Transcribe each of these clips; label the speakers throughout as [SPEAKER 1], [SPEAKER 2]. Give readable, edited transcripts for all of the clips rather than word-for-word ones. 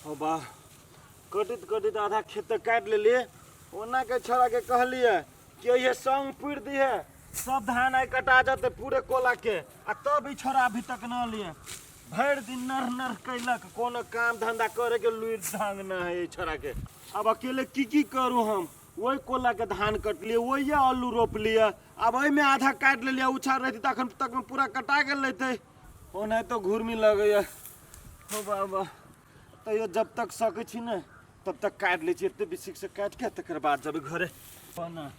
[SPEAKER 1] हो बा, कटैत कटैत आधा खेत तऽ काटि लेलियै। ओना के छोड़ा के कहलियै कि ये संग पुरि दिहे, सब धान आइ कटा जेतै पूरे कोला के, आ तब ई छोड़ा अभी तक न लिए। भरि दिन नर नर कैलक, कोनो काम धंधा करे के लुरि ढंग न है ई छोड़ा के। अब अकेले की की करू हम? ओहि कोला के धान कटलियै, ओहिए आलू रोपलियै, आब एहिमे आधा काटि लेलियै। उछार रहती तऽ अखन तक में पूरा कटा गेल रहितै। ओनाहितो घुर्मी लगैया। हो बाबा, तैयो जब तक सकै छी ने तब तक काटि लै छी। एते बिसिक से काटि के तकर बाद जेबै घरे। ना,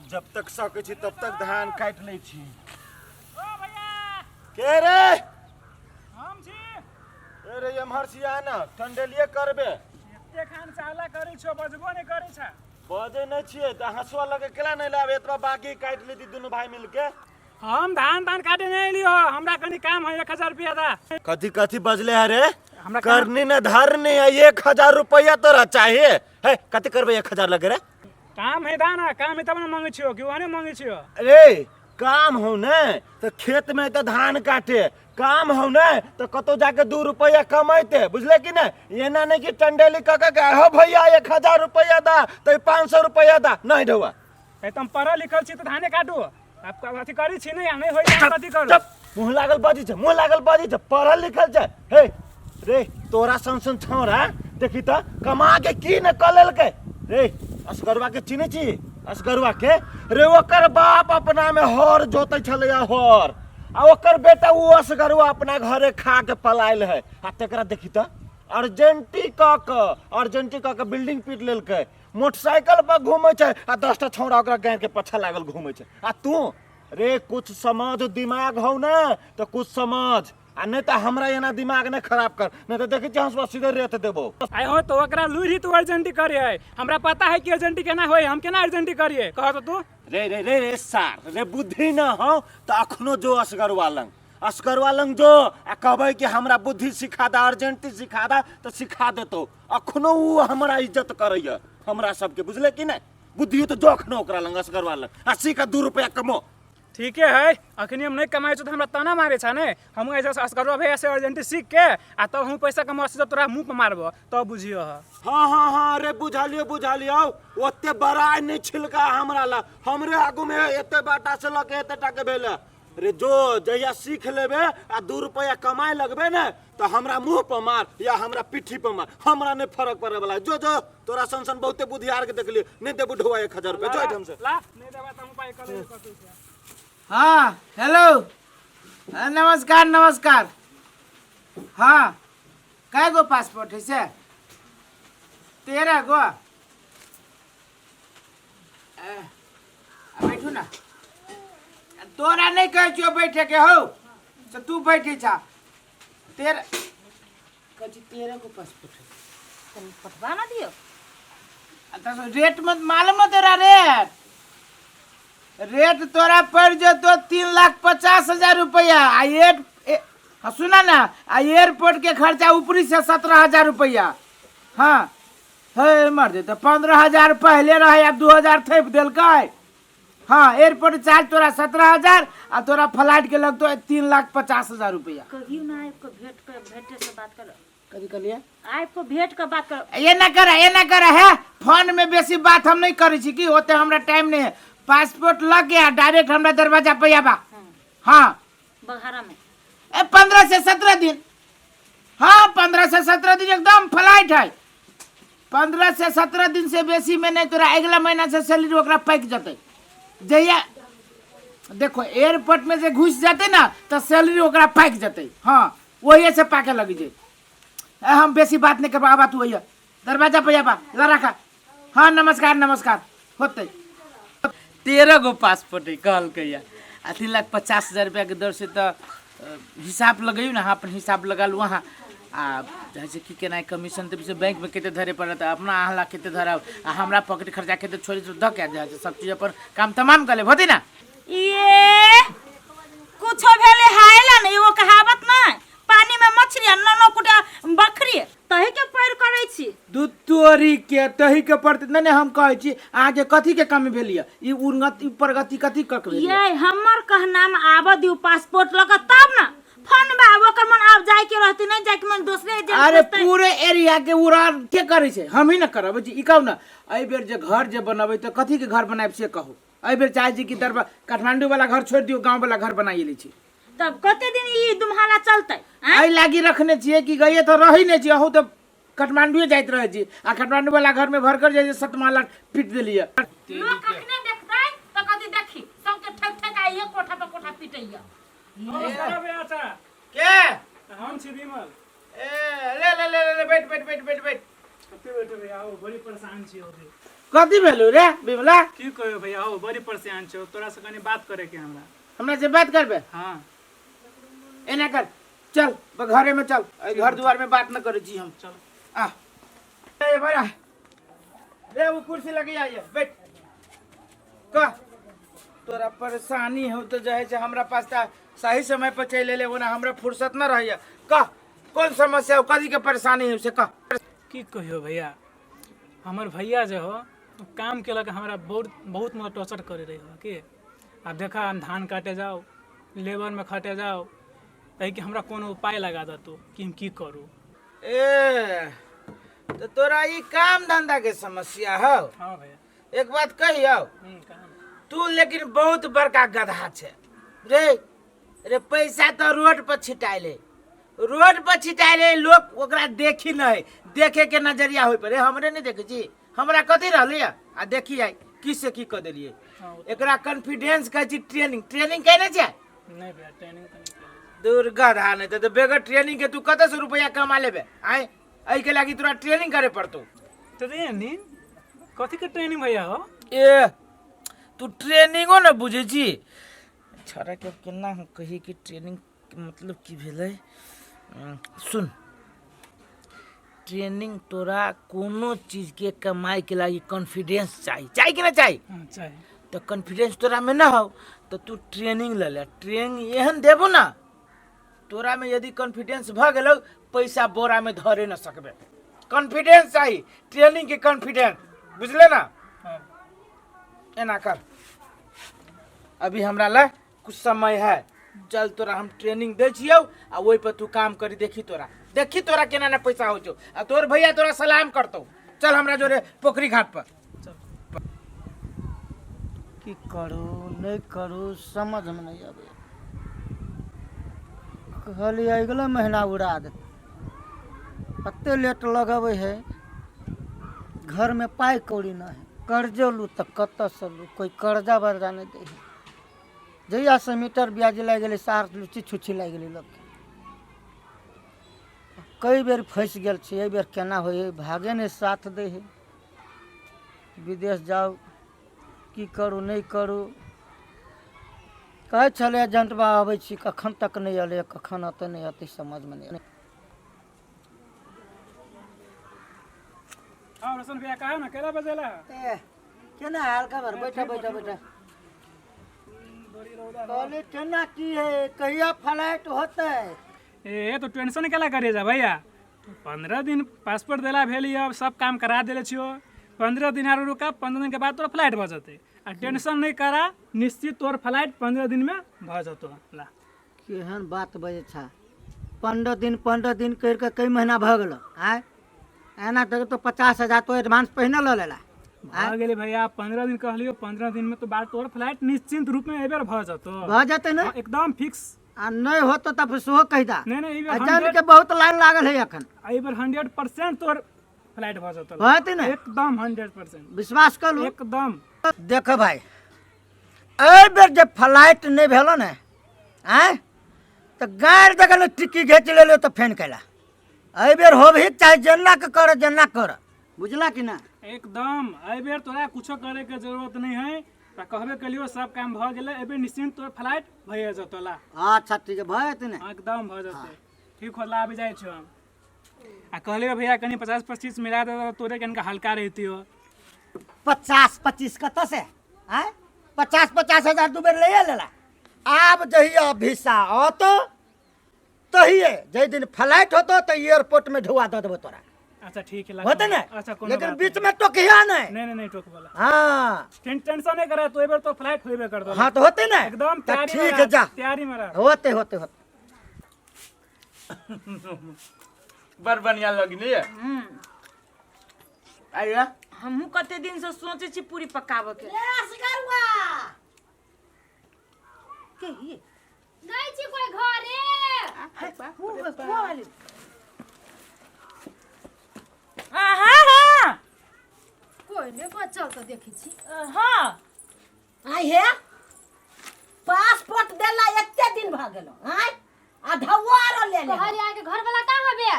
[SPEAKER 1] जब तक सकै छी तब तक धान काटि लै छी।
[SPEAKER 2] ओ भैया!
[SPEAKER 1] के रे?
[SPEAKER 2] हम छी।
[SPEAKER 1] ए रे, एम्हर छी, आ ने, टंडेलिए करबे।
[SPEAKER 2] एते खान चाला करै छो, बजबो नहि करै छ।
[SPEAKER 1] बजै नहि छियै तऽ हँसुआ लऽ के केला नहि लाबे? एतबा बाकी काटि लेती दुनू भाई मिलके।
[SPEAKER 2] हम धान तान काटे नहीं एलियो, हमरा कनी काम है, 1000 रुपया दा।
[SPEAKER 1] कथी कथी बजले है रे?
[SPEAKER 2] हमरा
[SPEAKER 1] करनी न धरनी है, 1000 रुपया तोरा चाहिए है? कथी करबे 1000 लगे रे?
[SPEAKER 2] काम है दा ना, काम है तब ना मांगे छियो, कि ओहने मांगे छियो?
[SPEAKER 1] अरे काम हो ने तो खेत में तो धान काटे, काम हो ने तो कतौ जाके 2 रुपया कमैते, बुझले कि नहीं? एना नहीं कि टंडेली कह के हो भैया 1000 रुपया दा तो 500 रुपया दा, नहीं ढौआ।
[SPEAKER 2] ए तुम पढ़ल लिखल छी तऽ धाने काटू, आब अथी करै छी नहीं, नहीं होई तऽ कथी करू?
[SPEAKER 1] चुप, मुँह लागल बजी छै, मुँह लागल बजी छै, पढ़ल लिखल छै। हे रे, तोरा सन सन छौड़ा देखी तऽ कमा के की ने कऽ लेलकै रे। असगरुआ के चिन्है छी? असगरुआ के रे, ओकर बाप अपना में हर जोतै छलैया हर, आ ओकर बेटा ओ असगरुआ अपना घरे खा के पलायल है, आ तकरा देखी तऽ अर्जेंटी कऽ के, अर्जेंटी कऽ के बिल्डिंग पीट लेलकै, मोटरसाइकिल पर घूमै छै, आ 10टा छौड़ा ओकरा गाँव के पछा लागल घूमै छै। आ तू रे कुछ समझ, दिमाग हौ ने तऽ कुछ समझ, आ नहीं तऽ हमरा एना दिमाग नहीं खराब कर, नहीं तऽ देखै छियै हंसुआ सीधे रेत देबो।
[SPEAKER 2] आइ हो तो ओकरा लुरि तू अर्जेंटी करे है, हमरा पता है कि अर्जेंटी केना होय, हम केना अर्जेंटी करिए कह तो तू।
[SPEAKER 1] रे रे रे रे सार रे, बुद्धि न हौ तऽ अखनो जो असगरुआ लंग, असगरुआ लंग जो आ कहबै कि हमरा बुद्धि सिखा दा, अर्जेंटी सिखा दा, तऽ सिखा देतौ। अखनो उ हमरा इज्जत करैया हमरा सबके, बुझले कि नहीं? बुद्धि तो जो अखनो ओकरा लंग, असगरुआ लंग, आ सीख 2 रुपया कमो।
[SPEAKER 2] ठीके है, अखनी हम नहीं कमाई छौ तऽ हमरा ताना मारे छ ने। हम ऐसे असगरुआ भैया से अर्जेंटी सीख के आ तब हम पैसा कमा सीधा तोरा मुंह पर मारबो, तब बुझियो।
[SPEAKER 1] हाँ हाँ हाँ, अरे बुझलियो बुझलियो, ओते बड़ा नहीं छिलका हमरा ला, हमरे आगू में एते बाटा से लके एते टाके भेल रे। जो जहिया सीख लेबे आ 2 रुपया कमाए लगबे ने तो हमरा मुंह पर मार या हमरा पिट्ठी पर मार, हमरा नहीं फर्क पड़े वाला। जो जो, तोरा सन सन बहुते बुधियार के देखलियो, नहीं देबू ढोआ 1000 रुपया, जो एठाम से।
[SPEAKER 2] ला नहीं देबा त हम पाई कले कतौ से।
[SPEAKER 3] हाँ हेलो, हाँ, नमस्कार नमस्कार। हाँ कै गो पासपोर्ट है से? 13 गो। बैठू ना, तोरा नहीं कहै छियौ बैठे के हौ, से तू बैठे छा। तेरह कहै छी, 13 गो पासपोर्ट है।
[SPEAKER 4] तनी पठवा ना दियो।
[SPEAKER 3] आ तऽ रेट मत मालूम है तोरा? रेट रेट तोरा पड़ जेतो 3,50,000 रुपया, आ एट हाँ, सुना ना, आ एयरपोर्ट के खर्चा ऊपरी से 17,000 रुपया। हाँ हे मर दे, तो 15,000 पहले रहे, अब 2,000 थेप देलकै। हाँ एयरपोर्ट चार्ज तोरा 17,000 आ तोरा फ्लाइट के लगतो 3,50,000 रुपया।
[SPEAKER 4] कहियो ना आबि कऽ भेंट कर, भेंटे से बात कर।
[SPEAKER 3] कथी कहलिए?
[SPEAKER 4] आबि कऽ भेंट कऽ बात कर।
[SPEAKER 3] ये ना कर, ये ना कर है, फोन में बेसी बात हम नहीं करै छी, कि ओते हमरा टाइम नहीं है। पासपोर्ट लग गया डायरेक्ट हमरा दरवाजा पे आबा। हाँ
[SPEAKER 4] बघारा में
[SPEAKER 3] ए 15 से 17 दिन। हाँ 15 से 17 दिन एकदम फ्लाइट है, 15 से 17 दिन से बेसी में नहीं, तोरा अगला महीना से सैलरी ओकरा पाकि जतै। जहिया देखो एयरपोर्ट में जे घुसि जेतै ना तऽ सैलरी ओकरा पाकि जतै। हाँ वही से पाके लगी जे। ए, हम बेसी बात नहीं करबो, आबा तू अइया दरवाजा पे आबा, ला रखा। हाँ नमस्कार नमस्कार होतै। 13 गो पासपोर्ट है कहलकै या, आ 3,50,000 रुपया के दर से तऽ हिसाब लगैयौ ने, अहाँ अपन हिसाब लगा लू अहाँ। आ जाइ छै की केना कमीशन तऽ बैंक में कते धरे पड़त, अपना अहाँ ला कते धरब, आ हमरा पॉकेट खर्चा कते छोड़ि दऽ के जाइ छै, सब चीज अपन काम तमाम कऽ लेब होतै ना।
[SPEAKER 4] ये कुछो भेले हायला ने, एगो कहावत ना, पानी में मछली आ नौ नौ कुटा बकरी, तही के पैर करै छी।
[SPEAKER 3] दू तोरी के तही के पड़तै। नहि नहि, हम कहै छी अहाँके कथी के कमी भेल यऽ? ई उन्नति प्रगति कथी कक भेल
[SPEAKER 4] ये हमर कहनाम आबऽ दियौ पासपोर्ट लऽ कऽ तब ने फोन बा, ओकर मन आब जाय के रहतै। कहती नहीं जाके मन दोसरे एजेंट
[SPEAKER 3] अरे
[SPEAKER 4] खोजतै।
[SPEAKER 3] पूरे एरिया के उड़ान के करै छै, हम ही न करब जी। ई कहू ने, एहि बेर जे घर जे बनबै तऽ कथी के घर बनायब से कहू। एहि बेर चाहै छी कि दरबा काठमांडू वाला घर छोड़ि दियौ, गाँव वाला घर बनाइए लै छी।
[SPEAKER 4] तब कते दिन ई दुमहाला चलतै आँय?
[SPEAKER 3] एहि लागी रखने छियै कि गइए तऽ रहै नहि छी, अहूँ तऽ काठमांडुए जाइत रहै छी आ काठमांडू वाला घर में भरकर जाइ छै, सतमाला पीट देलियै।
[SPEAKER 4] लोक कखने देखतै तऽ कहतै देखी सबके ठेक ठेक आ इहे कोठा पर कोठा पीटैया।
[SPEAKER 2] नमस्कार भैया। अच्छा
[SPEAKER 3] के?
[SPEAKER 2] हम छी विमल।
[SPEAKER 3] ए ले ले ले ले, बैठ बैठ बैठ बैठ बैठ।
[SPEAKER 2] कते बैठे भैया हो, बड़ी परेशान छी हो।
[SPEAKER 3] कथी भेलौ रे विमला?
[SPEAKER 2] की कहियो भैया हो, बड़ी परेशान छी हो, तोरा से कनी बात करे के हमरा।
[SPEAKER 3] हमरा से बात करबे?
[SPEAKER 2] हाँ।
[SPEAKER 3] एना कर, चल घरे में चल, एहि घर दुआर में बात न करे छी हम।
[SPEAKER 2] चल।
[SPEAKER 3] आ ए बड़ा रे, वो कुर्सी लगे आइए, बैठ। कह तोरा परेशानी हो तो जे है से हमरा पास त सही समय पर चलि एले, ओना हमरा फुर्सत न रहैया। कह कौन समस्या हो, कथी के परेशानी हो से कह।
[SPEAKER 2] की कहियो भैया, हमर भैया जे हो उ काम केलक हमरा बहुत बहुत मतलब टॉर्चर करे रही हो कि आब देखा हम धान काटे जाओ, लेबर में खटे जाओ, ताकि हमरा कोनो उपाय लगा दतो कि हम की करू।
[SPEAKER 3] ए तो तोरा ई काम धंधा के समस्या हो?
[SPEAKER 2] हाँ भैया।
[SPEAKER 3] एक बात कहियो?
[SPEAKER 2] कहा।
[SPEAKER 3] तू लेकिन बहुत बड़का गधा छे रे। रे पैसा तो रोड पर छिटाइले, रोड पर छिटाइले, लोग ओकरा देखी नहीं, देखे के नजरिया होय पर। रे हमरे नहीं देखे छी, हमरा कथी रहलै आ देखी आई की से की कऽ देलियै।
[SPEAKER 2] हाँ, ओ
[SPEAKER 3] एकरा कॉन्फिडेंस कहै छी। ट्रेनिंग ट्रेनिंग केने छै?
[SPEAKER 2] नहीं भैया, ट्रेनिंग तऽ नहीं केले।
[SPEAKER 3] दूर गधा, नहीं तो बगैर ट्रेनिंग के तू कतऽ से रुपया कमा लेबे? आय एहि के लागी तोरा ट्रेनिंग करे पड़तौ।
[SPEAKER 2] ट्रेनिंग कथी के ट्रेनिंग भैया हो?
[SPEAKER 3] ए तू ट्रेनिंगो न बुझै छी छड़ा के, केना हम कही कि ट्रेनिंग के मतलब की भेलै। सुन, ट्रेनिंग तोरा कोनो चीज के कमाई के लागी कॉन्फिडेंस चाही, चाही कि ना चाही?
[SPEAKER 2] हाँ चाही।
[SPEAKER 3] तो कॉन्फिडेंस तोरा में ना हो तो तू ट्रेनिंग ले ले। ट्रेनिंग एहन देबो ना तोरा में, यदि कॉन्फिडेंस भ गेलौ पैसा बोरा में धरे न सकबे। कॉन्फिडेंस चाही, ट्रेनिंग के कॉन्फिडेंस, बुझले ना?
[SPEAKER 2] हाँ।
[SPEAKER 3] एना कर, अभी हमरा ला कुछ समय है, चल तोरा हम ट्रेनिंग दै छियौ आ ओहि पर तू काम करी, देखी तोरा, देखी तोरा केना ना पैसा होइ छौ आ तोर भैया तोरा सलाम करतौ। चल हमरा जोरे पोखरी घाट पर।
[SPEAKER 2] चल।
[SPEAKER 5] की करू नहि करू समझमे नहि अबैए। कहलियै अगिला महीना उड़ा देतै, कते लेट लगबै है। घरमे पाइ कौड़ी नहि है, कर्जो लू तऽ कतऽसँ लू, कोइ कर्जा वर्जा नहि दै है। जहियासँ मीटर ब्याज लागि गेलै सार लुच्ची छुच्छी लागि गेलै लोकके। कई बेर फँसि गेल छी, एहि बेर केना होइ है, भागे नहि साथ दै है। विदेश जाउ की करू नहि करू, कहै छलै एजेंट बा अबै छी, कखन तक नहि एलै, कखन अतै नहि अतै समझमे नहि।
[SPEAKER 2] हाँ रोशन भैया कहा ना, केला बजेला?
[SPEAKER 5] ए केना हाल खबर? बैठा बैठा बैठा। कहली केना की है, कहिया फ्लाइट होतै?
[SPEAKER 2] ए तो टेंशन केला करे जा भैया, 15 दिन पासपोर्ट देला भेली, अब सब काम करा देले छियो, 15 दिन आरो रुका, 15 दिन के बाद तोरा फ्लाइट भऽ जेतै। आ टेंशन नहीं करा, निश्चित तोर फ्लाइट 15 दिन में भऽ जेतौ। ला।
[SPEAKER 5] केहन बात बजै छा, 15 दिन 15 दिन करि कऽ कई महीना भऽ गेलो। आँय एना तक तो 50,000 तो एडवांस पहिने लऽ लेला।
[SPEAKER 2] भऽ गेलै भैया, 15 दिन कहलियो, 15 दिन में तो बात तोर फ्लाइट निश्चिंत रूप में एबेर भऽ जेतौ।
[SPEAKER 5] भऽ जेतै ने?
[SPEAKER 2] हाँ, एकदम फिक्स।
[SPEAKER 5] आ नहि होतो तऽ फेर सेहो कहि दा।
[SPEAKER 2] नहीं नहीं, एहि
[SPEAKER 5] आ
[SPEAKER 2] बेर
[SPEAKER 5] जान
[SPEAKER 2] 100
[SPEAKER 5] के बहुत लाइन लागल है एखन।
[SPEAKER 2] एहि बेर 100% तोर फ्लाइट भऽ जेतौ।
[SPEAKER 5] भऽ जेतै ने?
[SPEAKER 2] एकदम 100%।
[SPEAKER 5] विश्वास करू?
[SPEAKER 2] एकदम।
[SPEAKER 5] देखो भाई, एहि बेर जे फ्लाइट नहि भेलो ने आँय तऽ गाड़ि दऽ ने टिक्की घीच लेलियो तऽ फेन कैला। एहि बेर होबही चाहे जेना के कर जेना कर, बुझला कि ना?
[SPEAKER 2] एकदम, एहि बेर तोरा कुछो करे के जरूरत नहीं है, तोरा कहबे कलियो सब काम भऽ गेलै, एहि बेर निश्चिंत तोर फ्लाइट भइए जेतौ। ला।
[SPEAKER 5] अच्छा ठीक है, भऽ जेतै ने?
[SPEAKER 2] एकदम भऽ जेतै। ठीक होला, आबि जाइ छियो हम। आ कहलियो भैया कनि 50-25 मिला दे तऽ तोरे कनिका हल्का रहितियो।
[SPEAKER 5] 50-25 कतऽ से आँय? 50-50 हजार दू बेर लैए लेला। आब जहिया भिसा औतो तहिए, जाहि दिन फ्लाइट होतो तऽ एयरपोर्ट में ढुआ दऽ देबो तोरा।
[SPEAKER 2] अच्छा ठीक है।
[SPEAKER 5] होते ने?
[SPEAKER 2] अच्छा कोनो
[SPEAKER 5] लेकिन
[SPEAKER 2] बात
[SPEAKER 5] बीच में टोकिया नहीं।
[SPEAKER 2] नहीं नहीं नहीं टोक वाला।
[SPEAKER 5] हाँ।
[SPEAKER 2] टेंशन नहीं करे तो, एहि बेर तो फ्लाइट होइबे कर दो।
[SPEAKER 5] हाँ तो होते ने?
[SPEAKER 2] एकदम
[SPEAKER 5] तऽ
[SPEAKER 2] तैयारी में
[SPEAKER 5] ठीक है
[SPEAKER 2] रह,
[SPEAKER 5] जा।
[SPEAKER 2] तैयारी में रह।
[SPEAKER 5] होते होते होते।
[SPEAKER 3] बड़ बढ़िया लगनी है। आइए।
[SPEAKER 4] हमहूँ कते दिन से सोचे छी पूरी पकाबऽ के। के ही?
[SPEAKER 6] नहीं छी कोई घरे।
[SPEAKER 4] हाँ हाँ।
[SPEAKER 6] कोई नहीं बचल तो देखी छी।
[SPEAKER 4] हाँ।
[SPEAKER 7] आइ हे, पासपोर्ट देला एते दिन भऽ गेलो, आँय, आ धौआ आरो ले ले।
[SPEAKER 6] कहली आके घर वाला कहाँ हबे?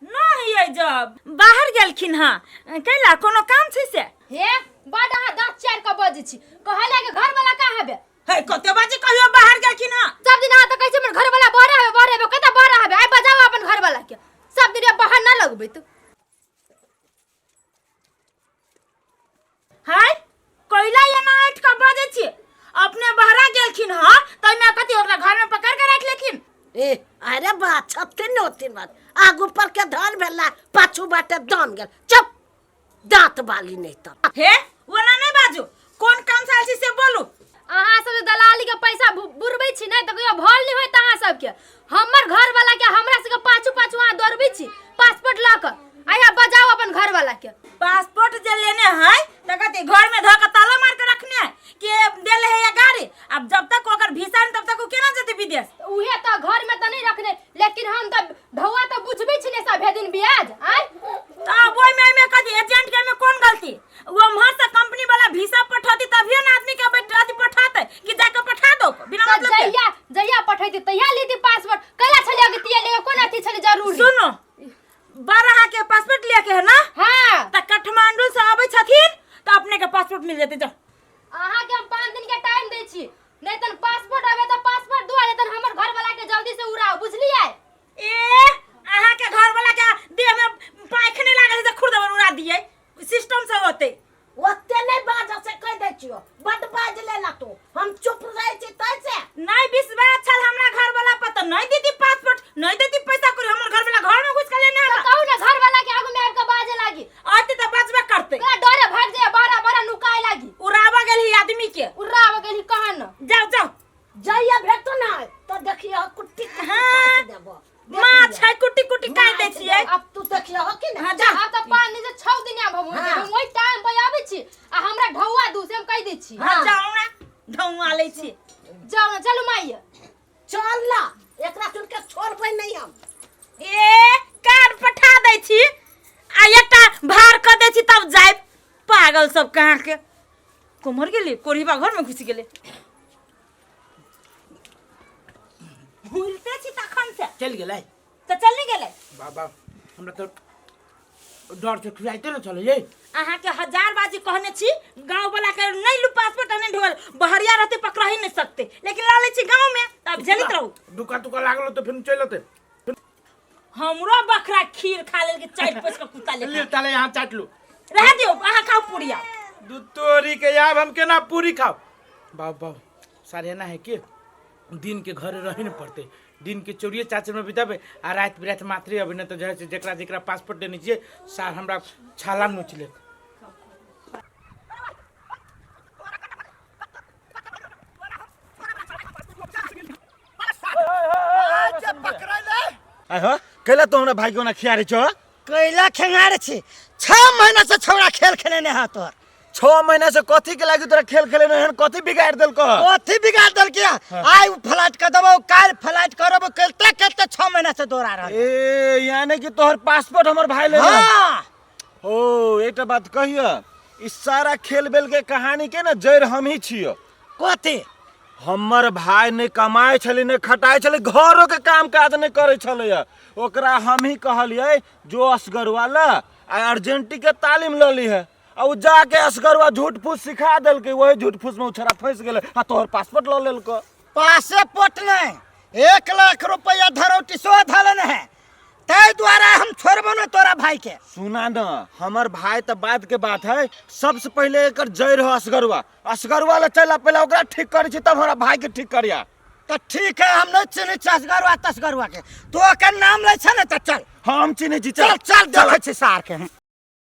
[SPEAKER 4] नहीं ये जब बाहर गेलखिन। हाँ, कैला, कोनो काम छै से?
[SPEAKER 6] हे, बड अहाँ दाँत चारि के बजै छी। कहली आके घर वाला कहाँ हबे?
[SPEAKER 4] हे, कते बाजी कहियो बाहर गेलखिन। हाँ।
[SPEAKER 6] सब दिन अहाँ तऽ कहै छी हमर घर वाला बहरे हबे, बहरे हबे। कतऽ बहरे हबे? आइ बजाओ अपन घर वाला के। सब दिन बाहर ना लगबै तू।
[SPEAKER 4] हाय, कैला एना ऐठ के बजै छी? अपने बहरा गेलखिन। हाँ, तैमे कथी ओकरा घर में पकड़ के राखि लेखिन?
[SPEAKER 7] ए अरे बा, छथिन ओथिन बात, आगू पर के धन भेला, पाछू बाटे दम गेल। चुप, दांत बाली नहीं तऽ।
[SPEAKER 4] हे, ओना नहीं बाजू, कोन काम से आयल छी से बोलू।
[SPEAKER 6] अहाँ सब जे दलाली के पैसा बुरबै छी ने तऽ कहियो भल नहीं होइत अहाँ सबके। हमर घर वाला के हमरा सबके पाछू पाछू अहाँ दौड़बै छी पासपोर्ट लऽ कऽ। आया बजाओ अपन घर वाला के।
[SPEAKER 4] पासपोर्ट जे लेने है तऽ कथी घर में धऽ के ताला मार के रखने है कि देले है या गाड़ी? अब जब तक ओकर वीसा नहीं तब तक ओ केना जेतै विदेश?
[SPEAKER 6] उहे तऽ घर में तऽ नहीं रखने, लेकिन हम तऽ ढौआ तऽ बुझबै छी ने सभे दिन ब्याज आय।
[SPEAKER 4] तऽ अब ओहिमे ओहिमे कथी एजेंट के ओहिमे कोन गलती? वो उम्हर से कंपनी वाला वीसा पठौती तभिए ने आदमी के अथी पठाते कि जाके पठा दो बिना
[SPEAKER 6] तऽ
[SPEAKER 4] मतलब के।
[SPEAKER 6] जहिया जहिया पठैती तहिया लेती पासपोर्ट। कैला छलियै अगतिया लेके? कोन अथी छलै जरूरी?
[SPEAKER 4] सुनो, 12 के पासपोर्ट लेके है ना?
[SPEAKER 6] हाँ।
[SPEAKER 4] तऽ काठमांडू से आबै छथिन तऽ अपने के पासपोर्ट मिल जेतै, जाओ।
[SPEAKER 6] अहाँ के हम 5 दिन के टाइम दै छी, नहीं तन पासपोर्ट आबे तऽ पासपोर्ट दुआ, नहीं तन हमर घर वाला के जल्दी से उड़ाओ, बुझलियै?
[SPEAKER 4] ए, अहाँ के घर वाला के देह में पाखि नहीं लागल है जे खुरदबन उड़ा दिए? सिस्टम से होते।
[SPEAKER 7] ओते नहीं बाज से कह दै छियो, बड बाज लेला तू, हम चुप रहै छी तै से।
[SPEAKER 4] नहीं विश्वास छल हमरा घर वाला पर तऽ नहीं देती पासपोर्ट, नहीं देती पैसा करी। हमर घर वाला घर में घुस के लेने
[SPEAKER 6] तऽ
[SPEAKER 4] आबा।
[SPEAKER 6] कहू ने घर वाला के आगू में आबि के बाजे लागी।
[SPEAKER 4] आते तऽ बचबे करते।
[SPEAKER 6] कला डरे भाग जाए, बारा बारा नुकाए लागी।
[SPEAKER 4] उड़ाबा गेल ही आदमी के।
[SPEAKER 6] उड़ाबऽ गेली कहन न।
[SPEAKER 4] जाओ जाओ।
[SPEAKER 7] जइया भेटतो ना तो देखियो कुट्टी कुट्टी
[SPEAKER 4] हाँ।
[SPEAKER 7] काटि देबो।
[SPEAKER 4] माछ है, कुट्टी कुट्टी काटि दै छियै।
[SPEAKER 7] अब तू देखियो हो कि ना?
[SPEAKER 4] हाँ, जा।
[SPEAKER 6] आब तऽ 5 दिन से 6 दिन आब हम
[SPEAKER 7] हाँ।
[SPEAKER 6] हम ओहि टाइम पर आबै छी आ हमरा ढौआ दू, से हम कहि दै छी।
[SPEAKER 4] हाँ, जाओ ना, ढौआ लै छी।
[SPEAKER 6] जाउ ने, चलू माई।
[SPEAKER 7] चल ना, एकरा सुन के छोड़बै नहीं हम।
[SPEAKER 4] ए, कार्ड पठा दै छी आ एकटा भार कऽ दै छी तब जायब। पागल सब कहाँ के कोमर गेलै, कोढ़ीबा घर में घुसि गेलै। भूलते छी तखन से।
[SPEAKER 3] चलि गेलै।
[SPEAKER 4] तऽ चल नहीं गेलै।
[SPEAKER 3] बाबा, हमरा तऽ डर से खिलाइते ने छलै ये।
[SPEAKER 4] अहाँ के हजार बाजी कहने छी, गाँव वाला के नहीं लू पासपोर्ट, नहीं ढोल बहरिया रहते पकड़ा ही नहीं सकते, लेकिन ला ले छी गाँव में तब झेलित रहू।
[SPEAKER 3] दुका तुका लागलो तऽ फिर चलि अतै।
[SPEAKER 4] हमरो बकरा खीर खा लेल के चाटि पोसि के कुत्ता ले।
[SPEAKER 3] ले ताले यहाँ चाट लू।
[SPEAKER 4] रह दियो, अहाँ खाओ पूरिया।
[SPEAKER 3] दूध तोरी के, आब हम केना पूरी खाओ? बाबू बाबू, सारे एना है कि दिन के घरे रहे न पड़ते, दिन के चोरिए चाचर में बिताबे आ राति बिराति मात्रे अभी, नहीं तो जे है से जेकरा जेकरा पासपोर्ट देने छियै सार हमरा छाला नोच लेत।
[SPEAKER 1] आय हो, कैला तो हमरा भाई के ओना खियारे छो?
[SPEAKER 5] कैला खेंगार छी? 6 महीना से छौड़ा खेल खेलेने है तोहर।
[SPEAKER 1] 6 महीना से कथी के लागी तोरा खेल खेले एहन कथी बिगाड़ देलको?
[SPEAKER 5] कथी बिगाड़ देलके? आइ फ्लाइट कर देबो, काल्हि फ्लाइट करबो, करते करते 6 महीना से दौड़ा रहल।
[SPEAKER 1] ए, यानी कि तोहर पासपोर्ट हमर भाई ले?
[SPEAKER 5] हाँ।
[SPEAKER 1] हो, एकटा बात कहिय, ई सारा खेल बेल के कहानी के ना जड़ हम ही छियो।
[SPEAKER 5] कथी?
[SPEAKER 1] हमर भाई नहि कमाइ छलै, नहि खटाइ छलै, घरो के काम काज नहि करै छलै। ओकरा हम ही कहलियै जो असगरुआ ला आ अर्जेंटी के तालीम लऽ लीहे, आ उ जाके असगरुआ झूठ फूस सिखा देलकै। वही झूठ फूस में उ छोरा फंसि गेलै आ तोहर पासपोर्ट लऽ लेलको।
[SPEAKER 5] पासपोर्ट नहीं, 1 लाख रुपया धरौटी सो धलन है, ताहि दुआरे हम छोड़बो न तोरा भाई के।
[SPEAKER 1] सुना न, हमर भाई तऽ बाद के बात है, सबसे पहिले एकर जड़ि हो असगरुआ। असगरुआ लए चल, पहिले ओकरा ठीक करै छी तब हमरा भाई के ठीक करिया।
[SPEAKER 5] तऽ ठीक है, हम नहीं चिन्है छी असगरुआ तसगरुआ के, तू ओकर नाम लै छ ने तऽ चल।
[SPEAKER 1] हम चिन्है छी।
[SPEAKER 5] चल चल, देखै छी सार के।